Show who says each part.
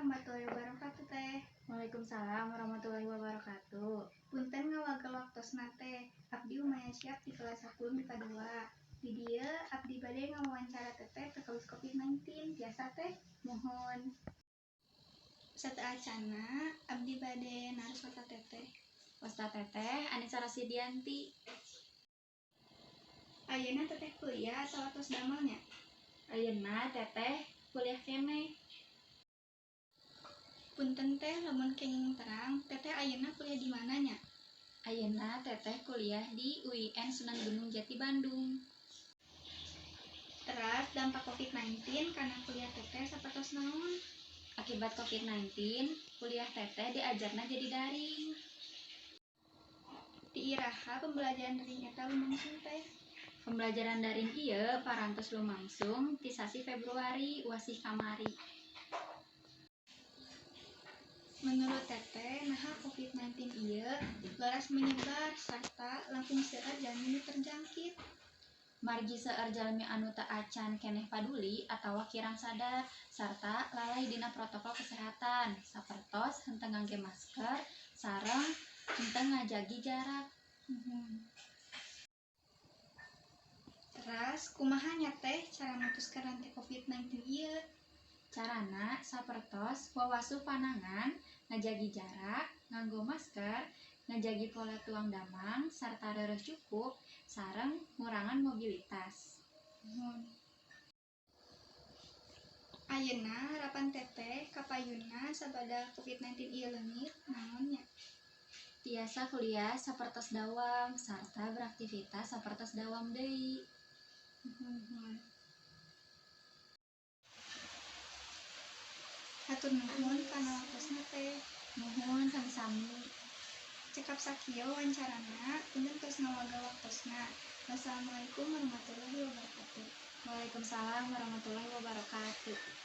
Speaker 1: warahmatullahi wabarakatuh, Teh.
Speaker 2: Waalaikumsalam warahmatullahi wabarakatuh.
Speaker 1: Punten ngawagel waktosna, Teh. Abdi Umaya Siap di kelas 10 MIPA 2. Di dieu abdi bade ngawawancara Teteh perkawis COVID-19. Tiasa, Teh?
Speaker 2: Muhun.
Speaker 1: Sateuacanna, abdi bade naros wasta Teteh.
Speaker 2: Wasta Teteh Anissa Rosidianti.
Speaker 1: Ayeuna Teteh kuliah atau atos damel nya?
Speaker 2: Ayeuna Teteh kuliah keneh.
Speaker 1: Punten, Teh, lamun kenging terang, Teteh ayeuna kuliah di mana nya?
Speaker 2: Ayeuna Teteh kuliah di UIN Sunan Gunung Jati, Bandung.
Speaker 1: Teras dampak COVID-19 kana kuliah Teteh sapertos naon?
Speaker 2: Akibat COVID-19, kuliah Teteh diajarna jadi daring.
Speaker 1: Ti iraha pembelajaran daring eta lumangsung, Teh?
Speaker 2: Pembelajaran daring ieu parantos lumangsung ti sasi Februari wasih kamari.
Speaker 1: Menurut Teteh, naha COVID-19 ieu leras menyebar sarta langkung seueur jalmi nu terjangkit?
Speaker 2: Margi seueur jalmi anu teu acan keneh paduli atawa kirang sadar sarta lalai dina protokol kesehatan, sapertos henteu ngangge masker sareng henteu ngajagi jarak.
Speaker 1: Muhun. Teras kumaha nya, Teh, cara mutuskeun rante COVID-19 ieu?
Speaker 2: Carana sapertos wawasuh panangan, ngajagi jarak, nganggo masker, ngajagi pola tuang damang sarta reureuh cukup sareng ngurangan mobilitas.
Speaker 1: Muhun. Ayeuna harapan Teteh kapayunna sabada COVID-19 ieu leungit naon nya?
Speaker 2: Tiasa kuliah sapertos dawam sarta beraktivitas sapertos dawam deui.
Speaker 1: Muhun. Hatur nuhun kana waktosna, Teh.
Speaker 2: Muhun, sami-sami.
Speaker 1: Cekap sakieu wawancarana, punten tos ngawagel waktosna. Wassalamualaikum warahmatullahi wabarakatuh.
Speaker 2: Waalaikumsalam warahmatullahi wabarakatuh.